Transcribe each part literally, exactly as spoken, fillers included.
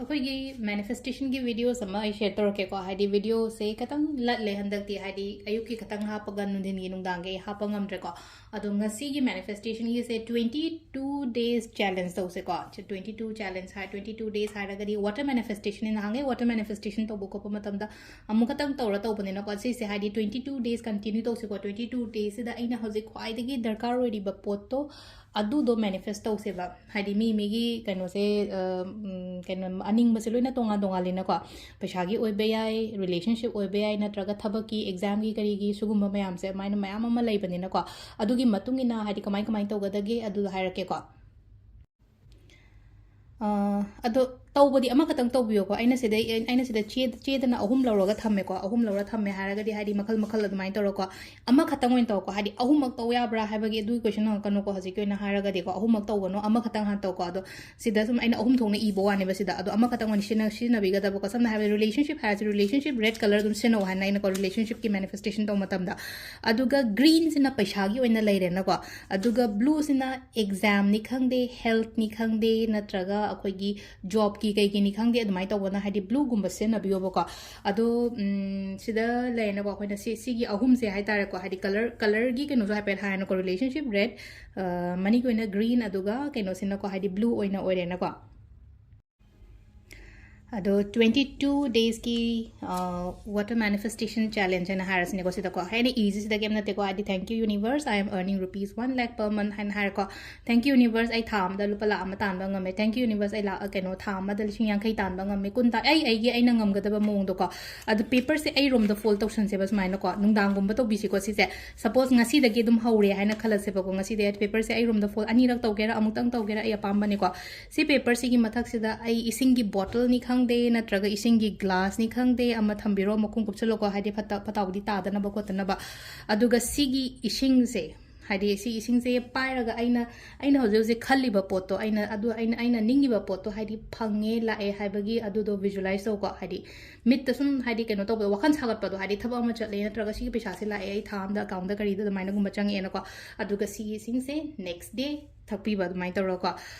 ꯑꯩꯈꯣꯏꯒꯤ ꯃꯦꯅꯤꯐꯦꯁꯇꯦꯁꯟꯒꯤ ꯚꯤꯗꯤꯑꯣꯁ ꯑꯃ ꯑꯩ ꯁꯦꯌꯔ ꯇꯧꯔꯛꯀꯦꯀꯣ꯫ ꯍꯥꯏꯗꯤ ꯚꯤꯗꯤꯑꯣꯁꯦ ꯈꯤꯇꯪ ꯂꯠꯂꯦ ꯍꯟꯗꯛꯇꯤ, ꯍꯥꯏꯗꯤ ꯑꯌꯨꯛꯀꯤ ꯈꯤꯇꯪ ꯍꯥꯞꯄꯒ ꯅꯨꯡꯊꯤꯟꯒꯤ ꯅꯨꯡꯗꯥꯡꯒꯤ ꯑꯩ ꯍꯥꯞꯄ ꯉꯝꯗ꯭ꯔꯦꯀꯣ꯫ ꯑꯗꯣ ꯉꯁꯤꯒꯤ ꯃꯦꯅꯤꯐꯦꯁꯇꯦꯁꯟꯒꯤꯁꯦ twenty two days challenge ꯇꯧꯁꯦꯀꯣ꯫ Twenty two challenge ꯍꯥꯏ, twenty two days ꯍꯥꯏꯔꯒꯗꯤ ꯋꯥꯇꯔ ꯃꯦꯅꯤꯐꯦꯁꯇꯦꯁꯟ, ꯅꯍꯥꯟꯈꯩ ꯋꯥꯇꯔ ꯃꯦꯅꯤꯐꯦꯁꯇꯦꯁꯟ ꯇꯧꯕ ꯈꯣꯠꯄ ꯃꯇꯝꯗ ꯑꯃꯨꯛ ꯈꯛꯇꯪ ꯇꯧꯔ ꯇꯧꯕꯅꯤꯅꯀꯣ꯫ ꯁꯤꯁꯦ ꯍꯥꯏꯗꯤ twenty two days continue ꯇꯧꯁꯦꯀꯣ꯫ Twenty two daysꯁꯤꯗ ꯑꯩꯅ ꯍꯧꯖꯤꯛ ꯈ꯭ꯋꯥꯏꯗꯒꯤ ꯗꯔꯀꯥꯔ ꯑꯣꯏꯔꯤꯕ ꯄꯣꯠꯇꯣ ꯑꯗꯨꯗꯣ ꯃꯦꯅꯤꯐꯦꯁ ꯇꯧꯁꯦꯕ꯫ ꯍꯥꯏꯗꯤ ꯃꯤ ꯃꯤꯒꯤ ꯀꯩꯅꯣꯁꯦ, ꯑ, ꯎꯝ, ꯀꯩꯅꯣ, ꯑꯅꯤꯡꯕꯁꯦ ꯂꯣꯏꯅ ꯇꯣꯉꯥꯟ ꯇꯣꯉꯥꯟꯂꯤꯅꯀꯣ꯫ ꯄꯩꯁꯥꯒꯤ ꯑꯣꯏꯕ ꯌꯥꯏ, ꯔꯤꯂꯦꯁꯟꯁꯤꯞ ꯑꯣꯏꯕ ꯌꯥꯏ, ꯅꯠꯇ꯭ꯔꯒ ꯊꯕꯛꯀꯤ, ꯑꯦꯛꯖꯥꯝꯒꯤ, ꯀꯔꯤꯒꯤ, ꯁꯤꯒꯨꯝꯕ ꯃꯌꯥꯝꯁꯦ ꯑꯗꯨꯃꯥꯏꯅ ꯃꯌꯥꯝ ꯑꯃ ꯂꯩꯕꯅꯤꯅꯀꯣ꯫ ꯑꯗꯨꯒꯤ ꯃꯇꯨꯡ ꯏꯟꯅ ꯍꯥꯏꯗꯤ ꯀꯃꯥꯏ ꯀꯃꯥꯏꯅ ꯇꯧꯒꯗꯒꯦ ꯑꯗꯨꯗꯣ ꯍꯥꯏꯔꯛꯀꯦꯀꯣ꯫ ꯑ, ꯑꯗꯣ ꯇꯧꯕꯗꯤ ꯑꯃꯈꯛꯇꯪ ꯇꯧꯕꯤꯌꯣꯀꯣ꯫ ꯑꯩꯅ ꯁꯤꯗꯩ, ꯑꯩꯅ ꯁꯤꯗ ꯆꯦ-, ꯆꯦꯗꯅ ꯑꯍꯨꯝ ꯂꯧꯔꯒ ꯊꯝꯃꯦꯀꯣ꯫ ꯑꯍꯨꯝ ꯂꯧꯔ ꯊꯝꯃꯦ ꯍꯥꯏꯔꯒꯗꯤ ꯍꯥꯏꯗꯤ ꯃꯈꯜ ꯃꯈꯜ ꯑꯗꯨꯃꯥꯏꯅ ꯇꯧꯔꯣꯀꯣ꯫ ꯑꯃꯈꯛꯇꯪ ꯑꯣꯏꯅ ꯇꯧꯀꯣ꯫ ꯍꯥꯏꯗꯤ ꯑꯍꯨꯝꯃꯛ ꯇꯧ ꯌꯥꯕ꯭ꯔꯥ ꯍꯥꯏꯕꯒꯤ ꯑꯗꯨꯒꯤ ꯀꯣꯏꯁꯟ ꯍꯪꯉꯛꯀꯅꯨꯀꯣ꯫ ꯍꯧꯖꯤꯛꯀꯤ ꯑꯣꯏꯅ ꯍꯥꯏꯔꯒꯗꯤꯀꯣ, ꯑꯍꯨꯝꯃꯛ ꯇꯧꯒꯅꯣ, ꯑꯃꯈꯛꯇꯪ ꯍꯥꯟꯅ ꯇꯧꯀꯣ꯫ ꯑꯗꯣ ꯁꯤꯗ ꯁꯨꯝ ꯑꯩꯅ ꯑꯍꯨꯝ ꯊꯣꯛꯅ ꯏꯕ ꯋꯥꯅꯦꯕ ꯁꯤꯗ꯫ ꯑꯗꯣ ꯑꯃꯈꯛꯇꯪ ꯑꯣꯏꯅ ꯁꯤꯖꯤꯟꯅ-, ꯁꯤꯖꯤꯟꯅꯕꯤꯒꯗꯕꯀꯣ꯫ ꯁꯝꯅ ꯍꯥꯏꯔꯕꯗ ꯔꯤꯂꯦꯁꯟꯁꯤꯞ ꯍꯥꯏꯔꯁꯤ, ꯔꯤꯂꯦꯁꯟꯁꯤꯞ ꯔꯦꯗ ꯀꯂꯔ ꯑꯗꯨꯝ ꯁꯤꯖꯤꯟꯅꯧ ꯍꯥꯏꯅ ꯑꯩꯅꯀꯣ, ꯔꯤꯂꯦꯁꯟꯁꯤꯞꯀꯤ ꯃꯦꯅꯤꯐꯦꯁꯇꯦꯁꯟ ꯇꯧꯕ ꯃꯇꯝꯗ꯫ ꯑꯗꯨꯒ ꯒ꯭ꯔꯤꯟꯁꯤꯅ ꯄꯩꯁꯥꯒꯤ ꯑꯣꯏꯅ ꯂꯩꯔꯦꯅꯀꯣ꯫ ꯑꯗꯨꯒ ꯕ꯭ꯂꯨꯁꯤꯅ ꯑꯦꯛꯖꯥꯝꯅꯤ ꯈꯪꯗꯦ, ꯍꯦꯜꯠꯅꯤ ꯈꯪꯗꯦ, ꯅꯠꯇ꯭ꯔꯒ ꯑꯩꯈꯣꯏꯒꯤ ꯖꯣꯕꯀꯤ ꯀꯩꯒꯤꯅꯤ ꯈꯪꯗꯦ, ꯑꯗꯨꯃꯥꯏꯅ ꯇꯧꯕꯅ ꯍꯥꯏꯗꯤ ꯕ꯭ꯂꯨꯒꯨꯝꯕ ꯁꯤꯖꯤꯟꯅꯕꯤꯌꯣꯕꯀꯣ꯫ ꯑꯗꯣ, ꯎꯝ, ꯁꯤꯗ ꯂꯩꯔꯦꯅꯀꯣ, ꯑꯩꯈꯣꯏꯅ ꯁꯤ, ꯁꯤꯒꯤ ꯑꯍꯨꯝꯁꯦ ꯍꯥꯏꯇꯥꯔꯦꯀꯣ, ꯍꯥꯏꯗꯤ ꯀꯂꯔ, ꯀꯂꯔꯒꯤ ꯀꯩꯅꯣꯁꯨ ꯍꯥꯏꯐꯦꯠ ꯍꯥꯏꯔꯦꯅꯀꯣ, ꯔꯤꯂꯦꯁꯟꯁꯤꯞ ꯔꯦꯗ, ꯃꯅꯤꯒꯤ ꯑꯣꯏꯅ ꯒ꯭ꯔꯤꯟ, ꯑꯗꯨꯒ ꯀꯩꯅꯣꯁꯤꯅꯀꯣ, ꯍꯥꯏꯗꯤ ꯕ꯭ꯂꯨ ꯑꯣꯏꯅ ꯑꯣꯏꯔꯦꯅꯀꯣ꯫ ꯑꯗꯣ twenty two daysꯀꯤ, ꯑ, water manifestation challenge ꯍꯥꯏꯅ ꯍꯥꯏꯔꯁꯤꯅꯦꯀꯣ ꯁꯤꯗꯀꯣ꯫ ꯑꯩꯅ ꯏꯁꯤꯁꯤꯗ ꯀꯩꯝ ꯅꯠꯇꯦꯀꯣ, ꯍꯥꯏꯗꯤ, "Thank you universe, I am earning rupees one lakh per month" ꯍꯥꯏꯅ ꯍꯥꯏꯔꯦꯀꯣ꯫ "Thank you universe, ꯑꯩ ꯊꯥ ꯑꯃꯗ ꯂꯨꯄꯥ ꯂꯥꯛ ꯑꯃ ꯇꯥꯟꯕ ꯉꯝꯃꯦ꯫ Thank you universe, ꯑꯩ ꯂꯥꯛ, ꯀꯩꯅꯣ, ꯊꯥ ꯑꯃꯗ ꯂꯤꯁꯤꯡ ꯌꯥꯡꯈꯩ ꯇꯥꯟꯕ ꯉꯝꯃꯦ, ꯀꯨꯟ ꯇꯥ-," ꯑꯩ ꯑꯩꯒꯤ ꯑꯩꯅ ꯉꯝꯒꯗꯕ ꯃꯑꯣꯡꯗꯀꯣ꯫ ꯑꯗꯨ ꯄꯦꯄꯔꯁꯦ ꯑꯩ ꯔꯨꯝꯗ ꯐꯣꯜ ꯇꯧꯁꯟꯁꯦꯕ ꯁꯨꯃꯥꯏꯅꯀꯣ, ꯅꯨꯡꯗꯥꯡꯒꯨꯝꯕ ꯇꯧꯕꯤꯁꯤꯀꯣ ꯁꯤꯁꯦ꯫ Suppose ꯉꯁꯤꯗꯒꯤ ꯑꯗꯨꯝ ꯍꯧꯔꯦ ꯍꯥꯏꯅ ꯈꯜꯂꯁꯦꯕꯀꯣ, ꯉꯁꯤꯗꯒꯤ ꯄꯦꯄꯔꯁꯦ ꯑꯩ ꯔꯨꯝꯗ ꯐꯣꯜ ꯑꯅꯤꯔꯛ ꯇꯧꯒꯦꯔꯥ, ꯑꯃꯨꯛꯇꯪ ꯇꯧꯒꯦꯔꯥ, ꯑꯩ ꯑꯄꯥꯝꯕꯅꯤꯀꯣ꯫ ꯁꯤ ꯄꯦꯄꯔꯁꯤꯒꯤ ꯃꯊꯛꯁꯤꯗ ꯑꯩ ꯏꯁꯤꯡꯒꯤ ꯕꯣꯇꯜꯅꯤ ꯈꯪꯗꯦ, ꯅꯠꯇ꯭ꯔꯒ ꯏꯁꯤꯡꯒꯤ ꯒ꯭ꯂꯥꯁꯅꯤ ꯈꯪꯗꯦ, ꯑꯃ ꯊꯝꯕꯤꯔꯣ, ꯃꯈꯨꯝ ꯀꯨꯞꯁꯜꯂꯣꯀꯣ, ꯍꯥꯏꯗꯤ ꯐꯠꯇ-, ꯐꯠꯇ ꯍꯥꯎꯗꯤ ꯇꯥꯗꯅꯕ ꯈꯣꯠꯇꯅꯕ꯫ ꯑꯗꯨꯒ ꯁꯤꯒꯤ ꯏꯁꯤꯡꯁꯦ, ꯍꯥꯏꯗꯤ ꯁꯤ ꯏꯁꯤꯡꯁꯦ ꯄꯥꯏꯔꯒ ꯑꯩꯅ, ꯑꯩꯅ ꯍꯧꯖꯤꯛ ꯍꯧꯖꯤꯛ ꯈꯜꯂꯤꯕ ꯄꯣꯠꯇꯣ, ꯑꯩꯅ ꯑꯗꯨ, ꯑꯩꯅ, ꯑꯩꯅ ꯅꯤꯡꯉꯤꯕ ꯄꯣꯠꯇꯣ, ꯍꯥꯏꯗꯤ ꯐꯪꯉꯦ, ꯂꯥꯛꯑꯦ ꯍꯥꯏꯕꯒꯤ ꯑꯗꯨꯗꯣ visualize ꯇꯧꯀꯣ꯫ ꯍꯥꯏꯗꯤ ꯃꯤꯠꯇ ꯁꯨꯝ, ꯍꯥꯏꯗꯤ ꯀꯩꯅꯣ ꯇꯧꯕꯗꯣ, ꯋꯥꯈꯜ ꯁꯥꯒꯠꯄꯗꯣ, ꯍꯥꯏꯗꯤ ꯊꯕꯛ ꯑꯃ ꯆꯠꯂꯦ, ꯅꯠꯇ꯭ꯔꯒ ꯁꯤꯒꯤ ꯄꯩꯁꯥꯁꯦ ꯂꯥꯛꯑꯦ, ꯑꯩ ꯊꯥ ꯑꯝꯗ ꯑꯦꯀꯥꯎꯟꯗ ꯀꯔꯤꯗ ꯑꯗꯨꯃꯥꯏꯅꯒꯨꯝꯕ ꯆꯪꯉꯛꯑꯦꯅꯀꯣ꯫ ꯑꯗꯨꯒ ꯁꯤꯒꯤ ꯏꯁꯤꯡꯁꯦ next day ꯊꯛꯄꯤꯕ ꯑꯗꯨꯃꯥꯏꯅ ꯇꯧꯔꯒꯀꯣ꯫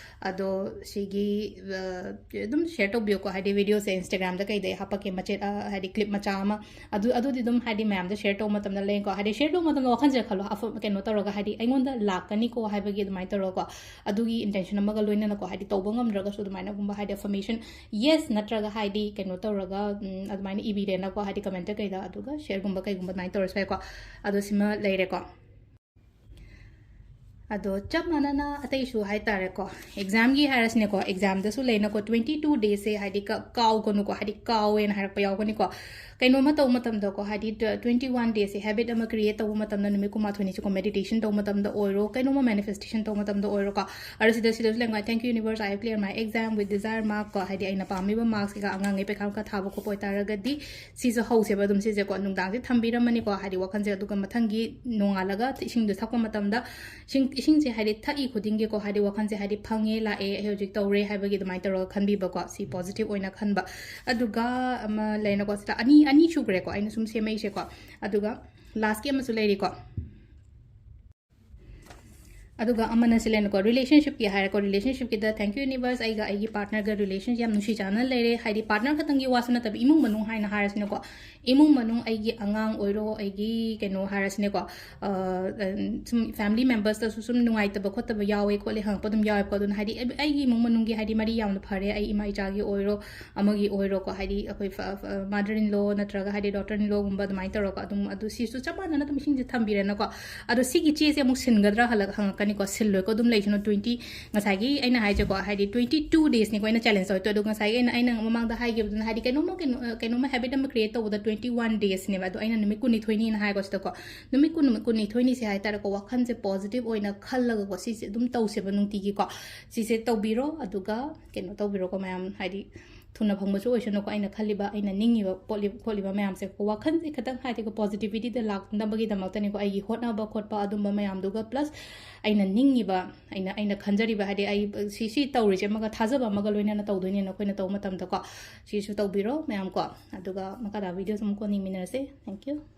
ꯑꯗꯣ ꯁꯤꯒꯤ ꯑ, ꯑꯗꯨꯝ ꯁꯤꯌꯔ ꯇꯧꯕꯤꯌꯨꯀꯣ, ꯍꯥꯏꯗꯤ ꯚꯤꯗꯤꯑꯣꯁꯦ ꯏꯟꯁꯇꯥꯒ꯭ꯔꯥꯝꯗ ꯀꯩꯗ ꯑꯩ ꯍꯥꯞꯄꯛꯀꯦ, ꯃꯆꯦꯠ ꯑ, ꯍꯥꯏꯗꯤ ꯀ꯭ꯂꯤꯞ ꯃꯆꯥ ꯑꯃ꯫ ꯑꯗꯨ ꯑꯗꯨꯗꯤ ꯑꯗꯨꯝ ꯍꯥꯏꯗꯤ ꯃꯌꯥꯝꯗ ꯁꯤꯌꯔ ꯇꯧꯕ ꯃꯇꯝꯗ ꯂꯩꯀꯣ, ꯍꯥꯏꯗꯤ ꯁꯤꯌꯔ ꯇꯧꯕ ꯃꯇꯝꯗ ꯋꯥꯈꯜꯁꯦ ꯈꯜꯂꯣ, ꯑꯐ- ꯀꯩꯅꯣ ꯇꯧꯔꯒ ꯍꯥꯏꯗꯤ ꯑꯩꯉꯣꯟꯗ ꯂꯥꯛꯀꯅꯤꯀꯣ ꯍꯥꯏꯕꯒꯤ ꯑꯗꯨꯃꯥꯏꯅ ꯇꯧꯔꯒꯀꯣ, ꯑꯗꯨꯒꯤ ꯏꯟꯇꯦꯟꯁꯟ ꯑꯃꯒ ꯂꯣꯏꯅꯅꯀꯣ, ꯍꯥꯏꯗꯤ ꯇꯧꯕ ꯉꯝꯗ꯭ꯔꯒꯁꯨ ꯑꯗꯨꯃꯥꯏꯅꯒꯨꯝꯕ ꯍꯥꯏꯗꯤ ꯑꯐꯔꯃꯦꯁꯟ, ꯌꯦꯁ ꯅꯠꯇ꯭ꯔꯒ ꯍꯥꯏꯗꯤ ꯀꯩꯅꯣ ꯇꯧꯔꯒ ꯎꯝ, ꯑꯗꯨꯃꯥꯏꯅ ꯏꯕꯤꯔꯦꯅꯀꯣ, ꯍꯥꯏꯗꯤ ꯀꯃꯦꯟꯇ ꯀꯩꯗ, ꯑꯗꯨꯒ ꯁꯤꯌꯔꯒꯨꯝꯕ ꯀꯩꯒꯨꯝꯕ ꯑꯗꯨꯃꯥꯏꯅ ꯇꯧꯔꯁꯨ ꯌꯥꯏꯀꯣ꯫ ꯑꯗꯣ ꯁꯤꯃ ꯂꯩꯔꯦꯀꯣ꯫ ꯑꯗꯣ ꯆꯞ ꯃꯥꯟꯅꯅ ꯑꯇꯩꯁꯨ ꯍꯥꯏꯇꯥꯔꯦꯀꯣ, ꯑꯦꯛꯖꯥꯝꯒꯤ ꯍꯥꯏꯔꯁꯤꯅꯦꯀꯣ, ꯑꯦꯛꯖꯥꯝꯗꯁꯨ ꯂꯩꯅꯀꯣ, ꯇ꯭ꯋꯦꯟꯇꯤ ꯇꯨ ꯗꯦꯁꯁꯦ ꯍꯥꯏꯗꯤ ꯀ- ꯀꯥꯎꯒꯅꯨꯀꯣ, ꯍꯥꯏꯗꯤ ꯀꯥꯎꯋꯦꯅ ꯍꯥꯏꯔꯛꯄ ꯌꯥꯎꯒꯅꯤꯀꯣ꯫ ꯀꯩꯅꯣꯝꯃ ꯇꯧꯕ ꯃꯇꯝꯗꯀꯣ, ꯍꯥꯏꯗꯤ ꯇ꯭ꯋꯦꯟꯇꯤ ꯋꯥꯟ ꯗꯦꯁꯁꯦ ꯍꯦꯕꯤꯠ ꯑꯃ ꯀ꯭ꯔꯤꯌꯦꯠ ꯇꯧꯕ ꯃꯇꯝꯗ, ꯅꯨꯃꯤꯠ ꯀꯨꯟꯃꯥꯊꯣꯏꯅꯤꯁꯤꯀꯣ, ꯃꯦꯗꯤꯇꯦꯁꯟ ꯇꯧꯕ ꯃꯇꯝꯗ ꯑꯣꯏꯔꯣ, ꯀꯩꯅꯣꯝꯃ ꯃꯦꯅꯤꯐꯦꯁꯇꯦꯁꯟ ꯇꯧꯕ ꯃꯇꯝꯗ ꯑꯣꯏꯔꯣꯀꯣ, ꯑꯗꯣ ꯁꯤꯗ ꯁꯤꯗꯁꯨ ꯂꯩꯉꯥꯏ, "Thank you universe, I have cleared my exam with desired mark" ꯀꯣ, ꯍꯥꯏꯗꯤ ꯑꯩꯅ ꯄꯥꯝꯃꯤꯕ ꯃꯥꯔꯛꯁꯤꯒ ꯑꯉꯥꯡꯉꯩ ꯄꯩꯈꯥ ꯀ ꯊꯥꯕ ꯈꯣꯠꯄ ꯑꯣꯏꯇꯥꯔꯒꯗꯤ, ꯁꯤꯁꯨ ꯍꯧꯁꯦꯕ ꯑꯗꯨꯝ ꯁꯤꯁꯦꯀꯣ, ꯅꯨꯡꯗꯥꯡꯁꯦ ꯊꯝꯕꯤꯔꯝꯃꯅꯤꯀꯣ, ꯍꯥꯏꯗꯤ ꯋꯥꯈꯜꯁꯦ꯫ ꯑꯗꯨꯒ ꯃꯊꯪꯒꯤ ꯅꯣꯡꯉꯥꯜꯂꯒ ꯏꯁꯤꯡꯗꯣ ꯊꯛꯄ ꯃꯇꯝꯗ, ꯏꯁꯤꯡ, ꯏꯁꯤꯡꯁꯦ ꯍꯥꯏꯗꯤ ꯊꯛꯏ ꯈꯨꯗꯤꯡꯒꯤꯀꯣ, ꯍꯥꯏꯗꯤ ꯋꯥꯈꯜꯁꯦ ꯍꯥꯏꯗꯤ ꯐꯪꯉꯦ, ꯂꯥꯛꯑꯦ, ꯑꯩ ꯍꯧꯖꯤꯛ ꯇꯧꯔꯦ ꯍꯥꯏꯕꯒꯤ ꯑꯗꯨꯃꯥꯏꯅ ꯇꯧꯔꯒ ꯈꯟꯕꯤꯕꯀꯣ, ꯁꯤ ꯄꯣꯖꯤꯇꯤꯚ ꯑꯣꯏꯅ ꯈꯟꯕ꯫ ꯑꯗꯨꯒ ꯑꯃ ꯂꯩꯅꯀꯣ, ꯁꯤꯗ ꯑꯅꯤ, ꯑꯅꯤ ꯁꯨꯈ꯭ꯔꯦꯀꯣ ꯑꯩꯅ ꯁꯨꯝ ꯁꯦꯝꯃꯛꯏꯁꯦꯀꯣ꯫ ꯑꯗꯨꯒ ꯂꯥꯁꯀꯤ ꯑꯃꯁꯨ ꯂꯩꯔꯤꯀꯣ꯫ ꯑꯗꯨꯒ ꯑꯃꯅ ꯁꯤ ꯂꯩꯅꯀꯣ, ꯔꯤꯂꯦꯁꯟꯁꯤꯞꯀꯤ ꯍꯥꯏꯔꯦꯀꯣ, ꯔꯤꯂꯦꯁꯟꯁꯤꯞꯀꯤꯗ, "Thank you universe, ꯑꯩꯒ ꯑꯩꯒꯤ ꯄꯥꯔꯠꯅꯔꯒ ꯔꯤꯂꯦꯁꯟꯁꯤꯞ ꯌꯥꯝ ꯅꯨꯡꯁꯤ ꯆꯥꯟꯅꯅ ꯂꯩꯔꯦ", ꯍꯥꯏꯗꯤ ꯄꯥꯔꯠꯅꯔ ꯈꯛꯇꯪꯒꯤ ꯋꯥꯁꯨ ꯅꯠꯇꯕ, ꯏꯃꯨꯡ ꯃꯅꯨꯡ ꯍꯥꯏꯅ ꯍꯥꯏꯔꯁꯤꯅꯦꯀꯣ, ꯏꯃꯨꯡ ꯃꯅꯨꯡ, ꯑꯩꯒꯤ ꯑꯉꯥꯡ ꯑꯣꯏꯔꯣ, ꯑꯩꯒꯤ ꯀꯩꯅꯣ ꯍꯥꯏꯔꯁꯤꯅꯦꯀꯣ, ꯑ, ꯁꯨꯝ ꯐꯦꯃꯤꯂꯤ ꯃꯦꯝꯕꯔꯁꯇꯁꯨ ꯁꯨꯝ ꯅꯨꯡꯉꯥꯏꯇꯕ ꯈꯣꯠꯇꯕ ꯌꯥꯎꯋꯦ ꯈꯣꯠꯂꯦ ꯍꯪꯉꯛꯄ ꯑꯗꯨꯝ ꯌꯥꯎꯋꯦꯕꯀꯣ꯫ ꯑꯗꯨꯅ ꯍꯥꯏꯗꯤ ꯑꯩ-, ꯑꯩꯒꯤ ꯏꯃꯨꯡ ꯃꯅꯨꯡꯒꯤ ꯍꯥꯏꯗꯤ ꯃꯔꯤ ꯌꯥꯝꯅ ꯐꯔꯦ, ꯑꯩ ꯏꯃꯥ ꯏꯆꯥꯒꯤ ꯑꯣꯏꯔꯣ, ꯑꯃꯒꯤ ꯑꯣꯏꯔꯣꯀꯣ, ꯍꯥꯏꯗꯤ ꯑꯩꯈꯣꯏ ꯐ-, ꯐ-, mother in law ꯅꯠꯇ꯭ꯔꯒ ꯍꯥꯏꯗꯤ daughter in lawꯒꯨꯝꯕ ꯑꯗꯨꯃꯥꯏꯅ ꯇꯧꯔꯒ ꯑꯗꯨꯝ, ꯑꯗꯨ ꯁꯤꯁꯨ ꯆꯞ ꯃꯥꯟꯅꯅ ꯑꯗꯨꯝ ꯏꯁꯤꯡꯁꯦ ꯊꯝꯕꯤꯔꯦꯅꯀꯣ꯫ ꯑꯗꯣ ꯁꯤꯒꯤ ꯆꯦꯁꯦ ꯑꯃꯨꯛ ꯁꯤꯟꯒꯗ꯭ꯔꯥ ꯍꯜꯂꯒ ꯍꯪꯉꯛꯀꯅꯤꯀꯣ, ꯁꯤꯜꯂꯣꯏꯀꯣ, ꯑꯗꯨꯝ ꯂꯩꯁꯅꯨ꯫ ꯇ꯭ꯋꯦꯟꯇꯤ, ꯉꯁꯥꯏꯒꯤ ꯑꯩꯅ ꯍꯥꯏꯁꯦꯀꯣ, ꯍꯥꯏꯗꯤ ꯇ꯭ꯋꯦꯟꯇꯤ ꯇꯨ ꯗꯦꯁꯅꯤꯀꯣ ꯑꯩꯅ ꯆꯦꯂꯦꯟꯖ ꯇꯧꯔꯤꯗꯣ꯫ ꯑꯗꯣ ꯉꯁꯥꯏꯒꯤ ꯑꯩꯅ, ꯑꯩꯅ ꯃꯃꯥꯡꯗ ꯍꯥꯏꯈꯤꯕꯗꯨꯅ, ꯍꯥꯏꯗꯤ ꯀꯩꯅꯣꯝꯃ, ꯀꯩꯅꯣ, ꯀꯩꯅꯣꯝꯃ ꯍꯦꯕꯤꯠ ꯑꯃ ꯀ꯭ꯔꯤꯌꯦꯠ ꯇꯧꯕꯗ ꯇ꯭ꯋꯦꯟꯇꯤ ꯋꯥꯟ ꯗꯦꯁꯅꯦꯕ, ꯑꯗꯣ ꯑꯩꯅ ꯅꯨꯃꯤꯠ ꯀꯨꯟꯅꯤꯊꯣꯏꯅꯤꯅ ꯍꯥꯏꯀꯣ ꯁꯤꯗꯀꯣ, ꯅꯨꯃꯤꯠ ꯀꯨꯟ, ꯀꯨꯟꯅꯤꯊꯣꯏꯅꯤꯁꯦ ꯍꯥꯏꯇꯥꯔꯦꯀꯣ, ꯋꯥꯈꯜꯁꯦ ꯄꯣꯖꯤꯇꯤꯚ ꯑꯣꯏꯅ ꯈꯜꯂꯒꯀꯣ, ꯁꯤꯁꯦ ꯑꯗꯨꯝ ꯇꯧꯁꯦꯕ ꯅꯨꯡꯇꯤꯒꯤꯀꯣ꯫ ꯁꯤꯁꯦ ꯇꯧꯕꯤꯔꯣ, ꯑꯗꯨꯒ ꯀꯩꯅꯣ ꯇꯧꯕꯤꯔꯣꯀꯣ ꯃꯌꯥꯝ, ꯍꯥꯏꯗꯤ ꯊꯨꯅ ꯐꯪꯕꯁꯨ ꯑꯣꯏꯁꯅꯨꯀꯣ, ꯑꯩꯅ ꯈꯜꯂꯤꯕ, ꯑꯩꯅ ꯅꯤꯡꯉꯤꯕ ꯄꯣꯠꯂꯤ-, ꯈꯣꯠꯂꯤꯕ ꯃꯌꯥꯝꯁꯦ꯫ ꯋꯥꯈꯜꯁꯦ ꯈꯤꯇꯪ ꯍꯥꯏꯗꯤꯀꯣ, ꯄꯣꯖꯤꯇꯤꯚꯤꯇꯤꯗ ꯂꯥꯛꯅꯕꯒꯤꯗꯃꯛꯇꯅꯤꯀꯣ, ꯑꯩꯒꯤ ꯍꯣꯠꯅꯕ ꯈꯣꯠꯄ ꯑꯗꯨꯝꯕ ꯃꯌꯥꯝꯗꯨꯒ, ꯄ꯭ꯂꯁ ꯑꯩꯅ ꯅꯤꯡꯉꯤꯕ, ꯑꯩꯅ, ꯑꯩꯅ ꯈꯟꯖꯔꯤꯕ, ꯍꯥꯏꯗꯤ ꯑꯩ ꯁꯤ, ꯁꯤ ꯇꯧꯔꯤꯁꯦ ꯑꯃꯒ ꯊꯥꯖꯕ ꯑꯃꯒ ꯂꯣꯏꯅꯅ ꯇꯧꯗꯣꯏꯅꯦꯅ ꯑꯩꯈꯣꯏꯅ ꯇꯧꯕ ꯃꯇꯝꯗꯀꯣ, ꯁꯤꯁꯨ ꯇꯧꯕꯤꯔꯣ ꯃꯌꯥꯝ ꯀꯣ꯫ ꯑꯗꯨꯒ ꯃꯈꯥ ꯇꯥꯕ ꯚꯤꯗꯤꯑꯣꯁ ꯑꯃꯨꯛ ꯀꯣꯟꯅ ꯌꯦꯡꯃꯤꯟꯅꯔꯁꯦ꯫ Thank you꯫